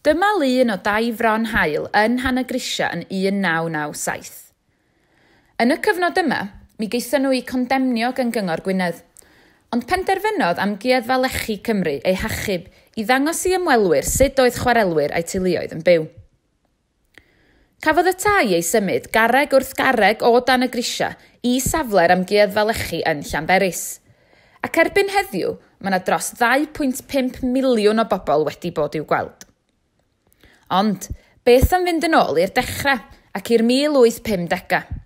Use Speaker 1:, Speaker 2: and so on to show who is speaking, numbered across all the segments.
Speaker 1: Dyma lun o dai Fron Haul yn Nhanygrisiau yn 1997. Yn y cyfnod yma, mi gaethon nhw eu condemnio gan Gyngor Gwynedd, ond penderfynodd Amgueddfa Lechi Cymru eu hachub i ddangos i ymwelwyr sut oedd chwarelwyr a'u teuluoedd yn byw. Cafodd y tai ei symud garreg wrth garreg o dan y grisiau i safle'r Amgueddfa Lechi yn Llanberis. Ac erbyn heddiw, mae yna dros 2.5 miliwn o bobl wedi bod i'w gweld. Ond, beth am fynd yn ôl i'r dechrau ac i'r 1850au?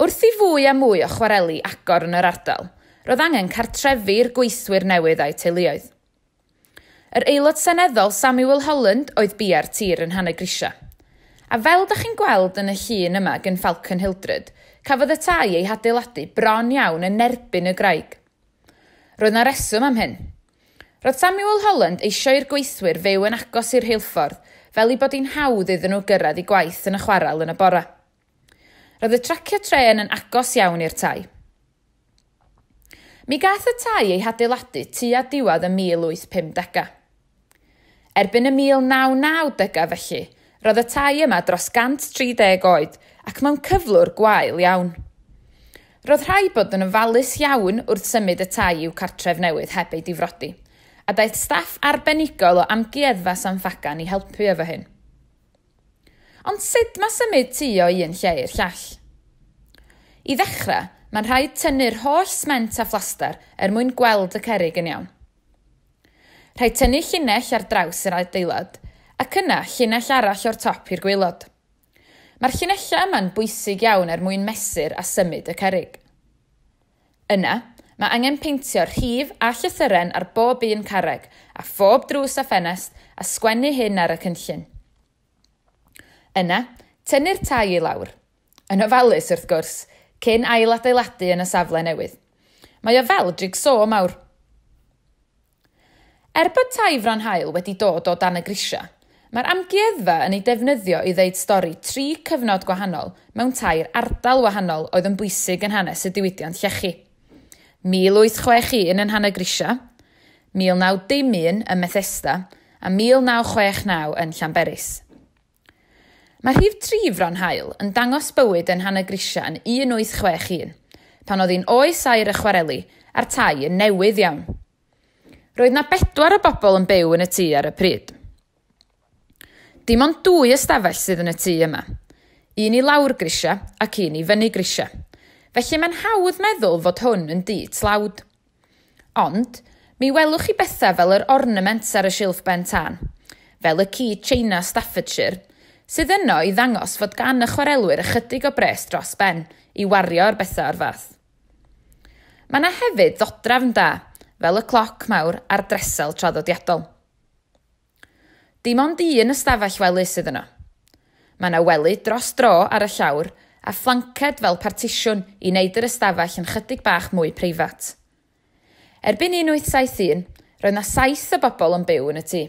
Speaker 1: Wrth i fwy a mwy o chwareli agor yn yr ardal, roedd angen cartrefi i'r gweithwyr newydd a'u teuluoedd. Yr aelod seneddol Samuel Holland oedd bia'r tir yn Nhanygrisiau. A fel dach chi'n gweld yn y llun yma gan Falcon Hildred, cafodd y tai ei hadeiladu bron iawn yn erbyn y graig. Roedd 'na reswm am hyn. Roedd Samuel Holland eisiau i'r gweithwyr fyw yn agos i'r rheilffordd, fel ei bod hi'n hawdd iddyn nhw gyrraedd eu gwaith yn y chwarel yn y bore. Roedd y traciau trên yn agos iawn i'r tai. Mi gath y tai eu hadeiladu tua diwedd y 1850au. Erbyn y 1990au felly, roedd y tai yma dros 130 oed ac mewn cyflwr gwael iawn. Roedd rhaid bod yn ofalus iawn wrth symud y tai i'w cartref newydd heb eu difrodi, a daeth staff arbenigol o Amgueddfa San Ffagan i helpu efo hyn. Ond sut mae symud tŷ o un lle i'r llall? I ddechrau, mae'n rhaid tynnu'r holl sment a phlastar er mwyn gweld y cerrig yn iawn. Rhaid tynnu llinell ar draws yr adeilad, ac yna llinell arall o'r top i'r gwaelod. Mae'r llinellau yma'n bwysig iawn er mwyn mesur a symud y cerrig. Yna, mae angen peintio rhif a llythyren ar bob un carreg, a phob drws a ffenest, a sgwennu hyn ar y cynllun. Yna, tynnu'r tai i lawr. Yn ofalus, wrth gwrs, cyn ailadeiladu yn y safle newydd. Mae o fel jig-so mawr. Er bod tai Fron Haul wedi dod o dan y grisiau, mae'r amgueddfa yn ei defnyddio i ddeud stori tri cyfnod gwahanol mewn tair ardal wahanol oedd yn bwysig yn hanes y diwydiant llechi. 1861 yn Nhanygrisiau, 1901 ym Methesda a 1969 yn Llanberis. Mae rhif 3 Fron Haul yn dangos bywyd yn Nhanygrisiau yn 1861, pan oedd hi'n oes aur y chwareli a'r tai yn newydd iawn. Roedd 'na bedwar o bobl yn byw yn y tŷ ar y pryd. Dim ond dwy ystafell sydd yn y tŷ yma, un i lawr grisiau ac un i fyny grisiau, felly mae'n hawdd meddwl fod hwn yn dŷ tlawd. Ond, mi welwch chi bethau fel yr ornaments ar y silff ben tân, fel y ci China Staffordshire, sydd yno i ddangos fod gan y chwarelwyr ychydig o bres dros ben i wario ar bethau o'r fath. Mae 'na hefyd ddodrefn da, fel y cloc mawr a'r dresel traddodiadol. Dim ond un ystafell wely sydd yno. Mae 'na wely dros dro ar y llawr a phlanced fel partisiwn i wneud yr ystafell yn chydig bach mwy preifat. Erbyn 1871, roedd 'na saith o bobl yn byw yn y tŷ.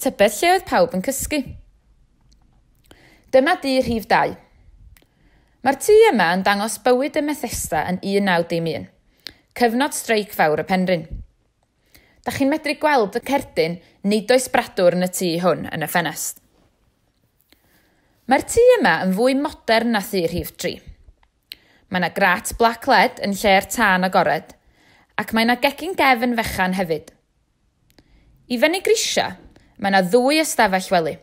Speaker 1: Tybed lle oedd pawb yn cysgu? Dyma dŷ rhif 2. Mae'r tŷ yma yn dangos bywyd ym Methesda yn 1901, cyfnod streic fawr y Penrhyn. Da chi'n medru gweld y cerdyn nid oes bradwr yn y tŷ hwn yn y ffenest. Mae'r tŷ yma yn fwy modern na thŷ rhif 3. Mae yna grat black lead yn lle'r tân agored, ac mae yna gegin gefn fechan hefyd. I fyny grisiau, mae yna ddwy ystafell wely,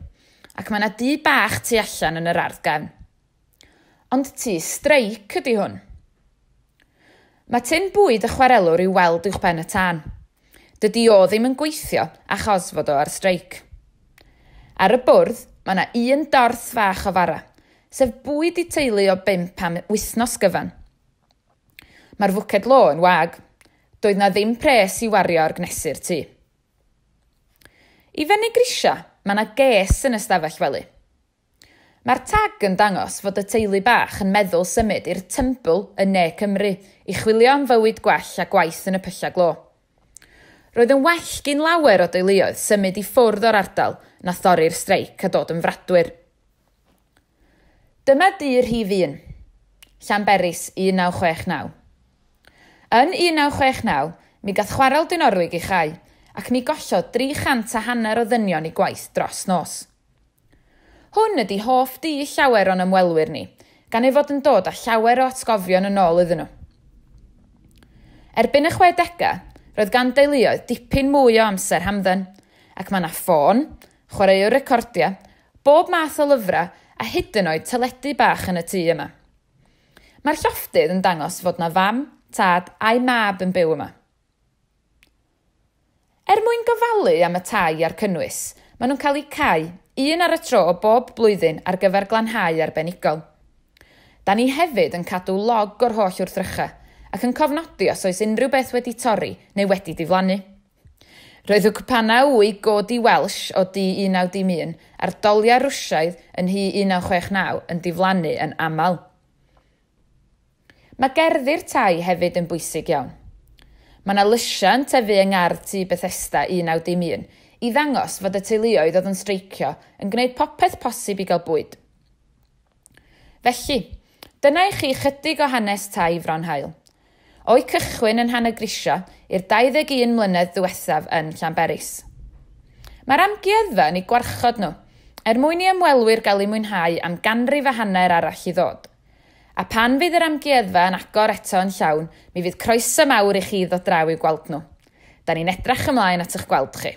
Speaker 1: ac mae yna dŷ bach tu allan yn yr ardd gefn. Ond tŷ streic ydy hwn. Mae tin bwyd y chwarelwr i'w weld uwchben y tân. Dydy o ddim yn gweithio achos fod o ar streic. Ar y bwrdd, mae yna un dorth fach o fara, sef bwyd i teulu o bump am wythnos gyfan. Mae'r fwced lo yn wag. Doedd 'na ddim pres i wario ar gnesu'r tŷ. I fyny grisiau, mae 'na ges yn y stafell wely. Mae'r tag yn dangos fod y teulu bach yn meddwl symud i'r Tymbl yn ne Cymru i chwilio am fywyd gwell a gwaith yn y pyllau glo. Roedd yn well gin lawer o deuluoedd symud i ffwrdd o'r ardal na thorri'r streic a dod yn fradwyr. Dyma dŷ rhif un, Llanberis 1969. Yn 1969, mi gath chwarel Dinorwig ei chau, ac mi gollodd 300 a hanner o ddynion eu gwaith dros nos. Hwn ydy hoff dŷ llawer o'n ymwelwyr ni, gan ei fod yn dod â llawer o atgofion yn ôl iddyn nhw. Erbyn y 60au, roedd gan deuluoedd dipyn mwy o amser hamdden, ac mae yna ffôn, chwaraewr recordiau, bob math o lyfrau a hyd yn oed teledu bach yn y tŷ yma. Mae'r llofftydd yn dangos fod na fam, tad a'i mab yn byw yma. Er mwyn gofalu am y tai a'r cynnwys, maen nhw'n cael eu cau, un ar y tro bob blwyddyn ar gyfer glanhau arbenigol. Da ni hefyd yn cadw log o'r holl wrthrychau ac yn cofnodi os oes unrhyw beth wedi torri neu wedi diflannu. Roedd y cwpanau wy Godi Welsh o dŷ 1901 a'r doliau Rwsiaidd yn nhŷ 1969 yn diflannu yn aml. Mae gerddi'r tai hefyd yn bwysig iawn. Mae yna lysiau yn tyfu yng ngardd tŷ Bethesda 1901 i ddangos fod y teuluoedd oedd yn streicio yn gwneud popeth posib i gael bwyd. Felly, dyna i chi chydig o hanes tai Fron Haul. O'i cychwyn yn Nhanygrisiau i'r 21 mlynedd ddiwethaf yn Llanberis. Mae'r amgueddfa yn eu gwarchod nhw, er mwyn i ymwelwyr gael eu mwynhau am ganrif a hanner arall i ddod. A pan fydd yr amgueddfa yn agor eto yn llawn, mi fydd croeso mawr i chi ddod draw i'w gweld nhw. Da ni'n edrych ymlaen at eich gweld chi.